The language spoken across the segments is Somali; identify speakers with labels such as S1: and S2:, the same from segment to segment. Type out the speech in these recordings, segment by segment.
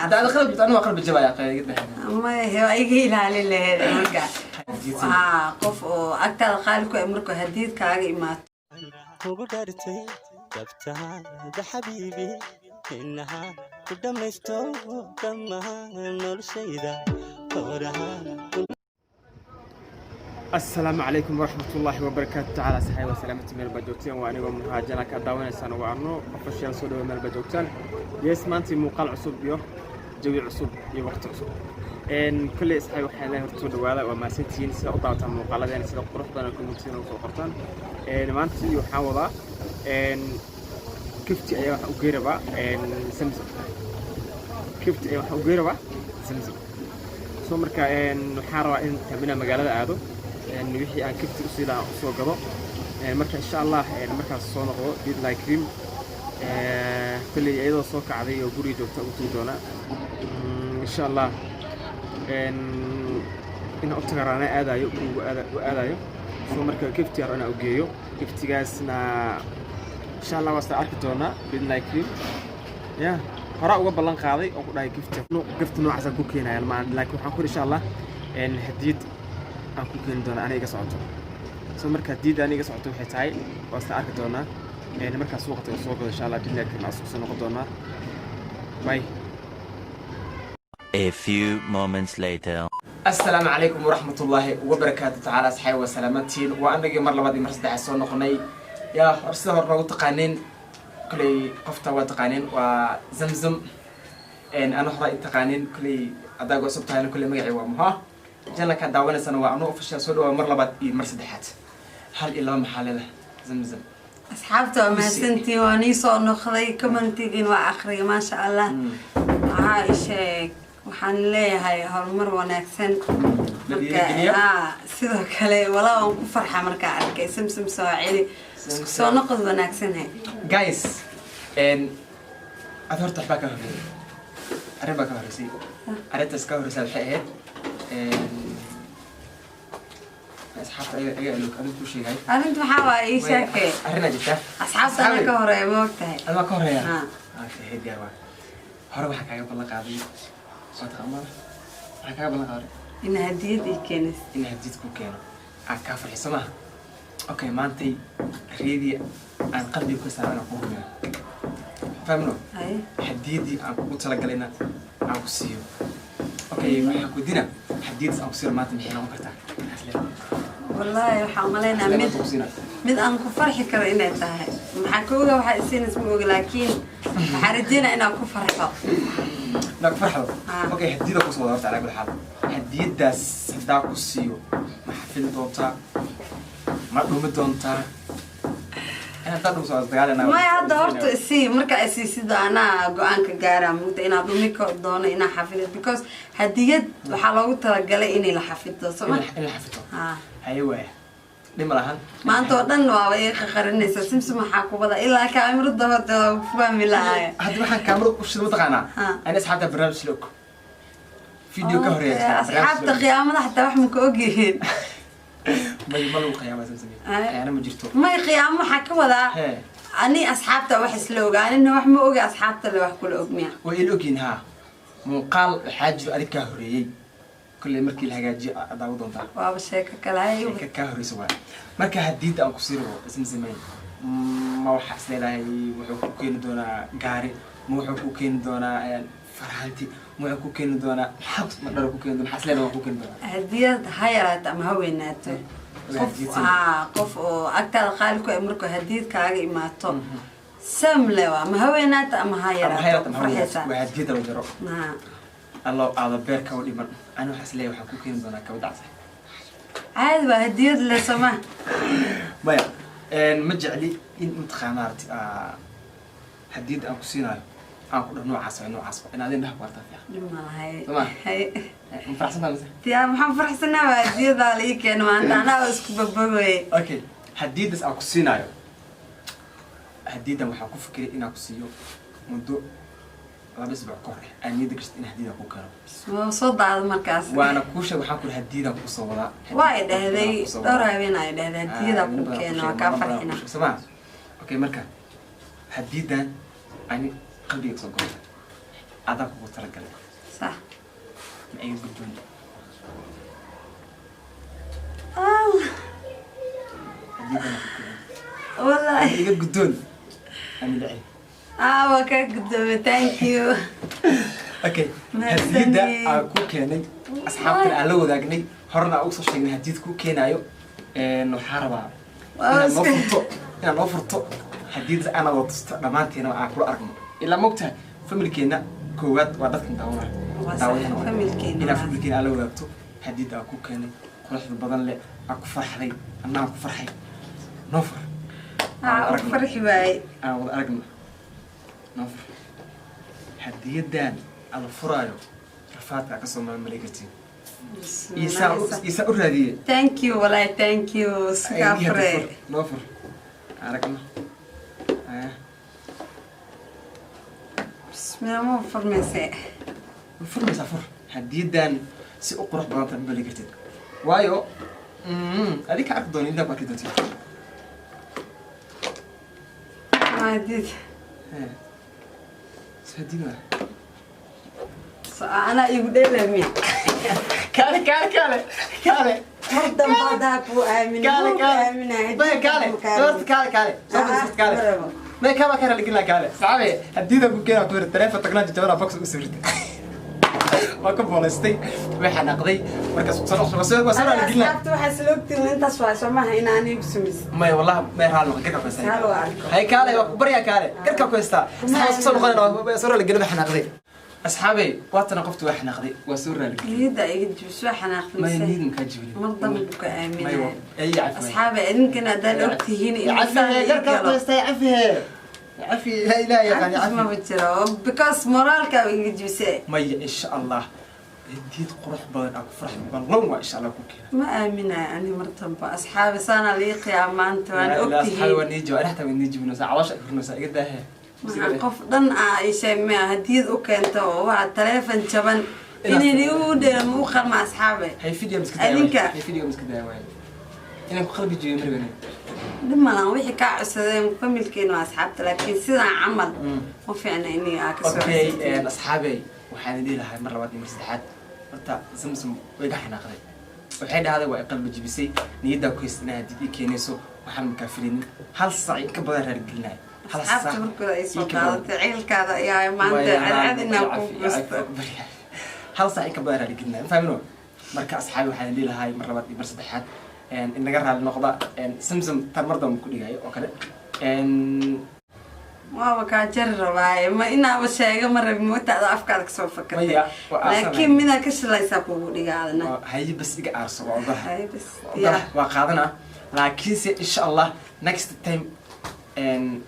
S1: Hadda aad qalbi jabto, aniga waa qalbi jabaya qaygid.
S2: Maya, waa iga ilaalin laheed. Marka haa, qof oo agtaada qaali ku ah markuu hadiyad kaaga imaato.
S3: Kugu dhartay dhabtaada xabiibi, inaha ku dhammaysto dhammaan noloshayda horaha.
S4: Asalaamu calaykum waraxmatullaahi wabarakaatu tacaala. Saxay waa salaamati meel baa joogteen. Waa anigoo muhaajana ka daawanaysaan, waa Ano Official. Soo dhawo meel baa joogtaan. Yes, maanta muuqaal cusub iyo jawi cusub iyo waqti cusub. Kolley asxaabi, waxaan leeyahay horta soo dhawaada, waa mahadsantihiin sida u daawataan muuqaaladeena, sida qurux badan commentiina usoo qortaan. Maanta sidii waxaan wadaa gift ayaa waxaan u gey rabaa Zamzam. Gift ayaa waxaan u gey rabaa Zamzam. So marka waxaan rabaa in inaan magaalada aado, wixii aan gift usii lahaa usoo gado. Marka insha Allah markaas soo noqdo biidnillahi kariim, kolley iyadoo soo kacday oo guriga joogta ugu tagi doonaa insha Allah. Inaan u tagaraana aadayo, gurigu u aadayo. So marka gift yar inaan u geeyo, giftigaasna insha Allah waa isla arki doonaa biidnillahi kariim. Ya horaa uga ballan qaaday oo ku dhahay gift noocaasaan ku keenaya ma, laakiin waxaan ku insha Allah hadiyad aan ku keeni doona aniga iga socoto. So marka hadiyadda aniga iga socoto waxay tahay waa isla arki doonaa markaa suuqa tago, soo gado insha Allah biidnillahi kariim. Aan soo noqon doonaa. Bye.
S5: A few moments later.
S1: Asalaamu calaykum waraxmatullaahi wabarakaatu tacaala. Asxaabi, waa salaamantiin. Waa anagii mar labaad iyo mar saddexaad soo noqonay. Yaa hor sida hor noogu taqaaneen, koley qofta waa taqaaneen, waa Zamzam. Ana horaa i taqaaneen koley, haddaa cusub tahayna koley magacii waa Muha. Channelkaa daawanaysana waa Ano Official. Soo dhawaa mar labaad iyo mar saddexaad. Hal iyo laba maxaa leedahay, Zamzam?
S2: Asxaabta waa mahadsantihiin, waa nii soo noqday. Commentigiin waa akhriyay, maasha Allah. Waxaa isheeg, waxaan leeyahay horumar wanaagsan.
S1: La dhiirigeliyo.
S2: Haa, sidoo kale walaa waan ku farxa markaa arkay Samsam soo celi, isku soo noqod wanaagsan he.
S1: Guys, ad horta waxbaa ka horreeyay, arrin baa ka horreysay. Arrintaas ka horreysa waxay ahayd asxaabta ayaga ilog adigu ku sheegay.
S2: Arrinta maxaa waa? Ii sheekay.
S1: Arrinaa jirta.
S2: Asxaabta ana ka horeeya, ma ogtahay?
S1: Admaa ka horreeya.
S2: Haa.
S1: Okay, diyaar. Waa hore waxaa kaaga ballan qaaday, waa taqaanaa waxaa kaaga ballan qaaday.
S2: Ina hadiyad ii keenis.
S1: In hadiyad ku keeno aan kaa farxiso maaha. Okay, maantay riyadii aan qalbiga ku saaran aan ku rumeeyo, fahmno?
S2: Haye.
S1: Hadiyadii aan kugu talagalayna aan ku siiyo. Okay, waxaan ku dina hadiyadaas aan ku siiyo maanta maxay noqon kartaa?
S2: Wallaahi waxaan umalaynaa mid
S1: ku siina
S2: mid aan ku farxi karo inay tahay. Maxaa ka oga? Waxaa isiinaysa ma oga, laakiin waxaa rajeynaa inaan ku farxo.
S1: Inaan ku farxdo.
S2: Ah.
S1: Okay, hadiyada kusoo wada horta. Calaa kulli xaal, hadiyadaas haddaa ku siiyo, ma xafidi doontaa? Ma dhumi doontaa? In haddaa dhumso waa isdagaalanaa.
S2: Maya, hadda horta isii. Marka isiisido anaa go-aanka gaaraa mugta inaad dhumi doono, inaa xafido, because hadiyad waxaa loogu talagalay inay la xafido, soma?
S1: In la xafito.
S2: Ha.
S1: Haye, waaya, dhima lahan.
S2: Maanta oo dhan waaba ii qaqarinaysa. Simsim waxaa ku wada ilaa kaamirada horta waa ku fahmi lahaaya.
S1: Hadda waxaan kaamirada u shida mataqaanaa?
S2: Ha.
S1: Ani asxaabta barnaamij log video ka horeeya jira, barnaamij
S2: Asxaabta
S1: log.
S2: Khiyaamada xataa wax ma ka ogyihiin?
S1: May, ma lagu khiyaama, Samsami.
S2: Haye.
S1: Khiyaano ma jirto.
S2: May, khiyaamo waxaa ka wadaa
S1: hee
S2: ani asxaabta wax isla oga, anina wax ma oga, asxaabta le wax kula og miya?
S1: Way ila ogyihin, haa. Muuqaal waxaa jiro adig kaa horeeyey, kolley markii la hagaajiyo aad daawo doontaa.
S2: Waaba sheeko kale, hay.
S1: Sheeka kaa horeysa waay. Marka hadiyadda aan kusii rabo, Samsamay, ma waxaa is leedahay wuxuu ku keeni doonaa gaari, ma wuxuu ku keeni doonaa farhanti, ma wuxuu ku keeni doonaa maxaa, ma dharo ku keeni doonaa? Maxaa is leedahay waa ku keeni doonaa?
S2: Hadiyad ha yaraato ama ha weynaato, qof
S1: hadiyad
S2: haa, qof oo agtaada qaali ku ah markuu hadiyad kaaga imaato, samle waa ma ha weynaato ama ha
S1: ama ha
S2: yaraato,
S1: yaraato ama ha weynaato.
S2: farxaysaa.
S1: Waa hadiyadda la jaro.
S2: Haa.
S1: Allow aada beerka u dhiman. Ani waxaa is leeyahay waxaan ku keeni doonaa kaba dacsa.
S2: Caadi waa hadiyad le, soma?
S1: Maya, ma jecli in mataqaana maaragtay hadiyadda aan ku siinaayo aan ku dhaho noocaas waa noocaas, in adin dhaha ku artaa fiican.
S2: Dhib ma lahay.
S1: Soma?
S2: Hay.
S1: Ma faraxsan tahay mise?
S2: Tiyaa, maxaan faraxsanaa? Waa hadiyadaa la ii keeno maanta, anaa isku babogay.
S1: Okay, hadiyaddaas aan ku siinaayo, hadiyaddan waxaan ku fikiray inaan ku siiyo muddo 2 isbuuc ka hor eh, aan niyadda gashta in hadiyaddan ku keeno.
S2: Waa soo daada markaas.
S1: Waana kuu sheeg, waxaan ku ihi hadiyadaan kusoo wadaa.
S2: Waa ay dhahday.
S1: Hadiyadaan kusoo wadaa.
S2: Dhowr habeen ay dhahday hadiyadaa kuu keeno, waa kaa farxina.
S1: Soma? Okay, marka hadiyaddan ani qalbiga kasoo goray. Adaa kugu talagalay.
S2: Sax.
S1: Ma iga gudboon?
S2: Ah,
S1: Hadiyaddan aan ku keenay.
S2: Wallahi.
S1: Iga guddoon ama dhici.
S2: Ah, waa kaa guddoomay, thank you.
S1: Okay.
S2: Mahadsanid.
S1: Hadiyadda aan ku keenay, asxaabtan aan la wadaagnay, horena aan ugu soo sheegnay hadiyad ku keenaayo, waxaa rabaa
S2: Waa
S1: inaad noo furto, inaad noo furto hadiyadda, ana wada tusto dhammaanteena, aan kula aragno. Ilaa mogtahay familkeena koowaad waa dadkan daawanaya.
S2: Waa sax,
S1: Daawadahana waa.
S2: familkeena
S1: Inaa
S2: waa.
S1: familkeena aan la wadaagto hadiyadda aan ku keenay, quruxda badan leh, aan ku farxday, anna aan ku farxay. Noo fur.
S2: Ah, u farxi waaye.
S1: Aan wada aragno. Noo fur hadiyaddan ala furaayo. Rafaadka aa kasoo mamalay kartiin iisaa u raadiyey.
S2: Thank you, wallahi, thank you. Iska fure.
S1: Noo fur, aragno. Aya.
S2: Bismillah, ma furmayse?
S1: Ma furmaysaa? Fur hadiyaddan, si u qurux badanta ma bali kartid, waayo adiga ka arki doona, intaa ku arki doontid.
S2: Maadid.
S1: So hadiyad ma
S2: So anaa igu dheelamiya?
S1: Kaale, kaale, kaale, kaale.
S2: Mar dambe haddaa kuu aamin.
S1: Kaale, kaale.
S2: Aaminaya.
S1: Maya, kaale horta, kaale, kaale, soo fadhiiso, kaale. Maya, kaaba ka raali gelina, kaale saxaabe. Hadiyadaan ku keenaa ku yiri taleefon tagnaa jajabana box ugu soo ritay, waa ka boolaystay, way xanaaqday. Markaas soo soo waa soo raali gelina.
S2: Asxaabta waxaa isla ogtiin intaas waa soo maaha inaan igu sumis.
S1: Maya, wallahi may, raali noqon, garka ku haystaa.
S2: Raali waa arko.
S1: Hay, kaale, waa ku baryaa, kaale, garka ku haystaa. Saxaab, soo noqonayna, waa soo raali gelina, xanaaqday. Asxaabey, waatana qoftu waa xanaaqday, waa soo raali gelina.
S2: Niyadda iga jibis, waa
S1: maya.
S2: Xanaaqmaysa.
S1: Niyad makaa jibin.
S2: Mar dambe ku
S1: maya.
S2: aaminaya.
S1: Ay, cafi.
S2: Asxaabe, idinkana haddaad ogtihiin in
S1: cafi, garka ku haystaa, cafi, cafi, laa ilaaha yaqaan.
S2: Cafis
S1: cafi.
S2: Maba jiro, because moraalka iga jibisay.
S1: Maya, insha Allah hadiyad qurux badan aa ku farax ballan waa insha Allah ku keena.
S2: Ma aaminayo ani mar dambe, asxaabi, saana lii qiyaa maanta, waan
S1: Asxaabi, waa
S2: ogtihiin.
S1: nii jawa anaxta, waa nii jibinaysaa, caloosha ay furinaysaa, iga daahe.
S2: Maxaa qof dhan aa ishay ma hadiyad u keento oo waa taleefon jaban inay igu dheelo, ma u qalma, asxaabe?
S1: Hay, video miska daaya.
S2: Adinka.
S1: Hay, video miska daaya waay, inaan ku qalbi jibiyo marwene.
S2: Dhib malan, wixii kaa codsadeen familkeena waa asxaabta, laakiin sidaan camal ma fiicna inay aa kasoo
S1: Okay.
S2: codsateen.
S1: Asxaabey, waxaan idin lahay mar labaad iyo mar saddexaad, horta Zamzam way iga xanaaqday, waxay dhahday waa i qalbi jibisay, niyaddaa ku haysta inaa hadiyad ii keenayso, waxaan makaa filaynin hal saac in ka badan raaligelinaya, hal
S2: Asxaabta
S1: saac
S2: markooda ay soo
S1: in ka badan.
S2: qaadatay ciilkaada ayaa maanta cadcad inaa ku gusto.
S1: Hal saac in ka badan raaligelinaya, ma fahmino. Marka asxaabi, waxaan idin lahay mar labaad iyo mar saddexaad in naga raali noqda. Zamzam tan mar dambe ku dhigayo oo kale.
S2: Waaba kaa jari rabaaye, ma inaaba sheega ma rabin, moogtaada afkaada kasoo fakatay.
S1: Maya, waa aarsanaya.
S2: Laakiin midaa ka shilaysaa kugu dhigaadna.
S1: Haye, bas iga aarso, waa ogolahay.
S2: Haye, bas.
S1: Waa ogolahay, waa qaadanaa, laakiinse insha Allah next time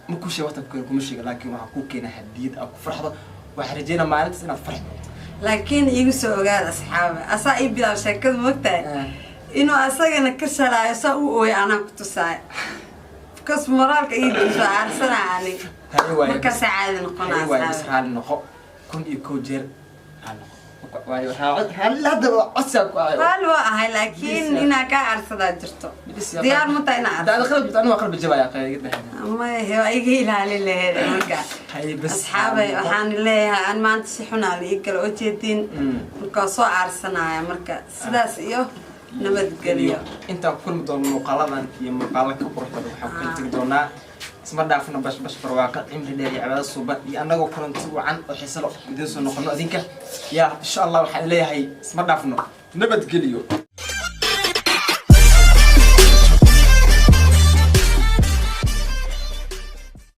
S1: ma ku sheeg waqti ku kuma sheega, laakiin waxaa kuu keenaa hadiyad aad ku farxdo. Waxaan rajeynaa maalintaas inaad farxi doonto.
S2: Laakiin iigu soo ogaada, asxaabe, asaa ii bilaab sheekada, moogtahay inuu asagana ka shalaayo, saa u ooya anaa ku tusaay, because moraalka ii diso aarsanaa ani.
S1: Haye waaye.
S2: Markaasaa caadi noqonaa.
S1: Haye waaye, bas.
S2: Asxaabe.
S1: Raali noqo, 1001 jeer raali noqo. Waayo raali hadda waa codsigaa ku ahayo.
S2: Raali waa ahay, laakiin
S1: Bis,
S2: inaa kaa aarsadaa jirto.
S1: Bis, yaa
S2: Diyaar ma tahay inaa
S1: Hadda
S2: aarsado?
S1: qalbi jirto, anigu waa qalbi jabaya, iga dahay.
S2: Maya, waa iga ilaalin laheyd marka.
S1: Haye, bas.
S2: Asxaabay, waxaan leeyahay aan maanta si xunaa la ii gala oo jeedin. Marka waa soo aarsanaya, marka sidaas iyo nabadgelyo.
S1: Intaan ku kulmi doono muuqaaladan iyo muuqaalo ka qurux badan, waxaan ku kala tegi doonaa isma dhaafno, bash bash, barwaaqo, cimri dheer iyo cibaado suuban, iyo annagoo kulanti wacan oo xiise lo idiin soo noqono adinka yaa insha Allah. Waxaan leeyahay isma dhaafno, nabadgelyo.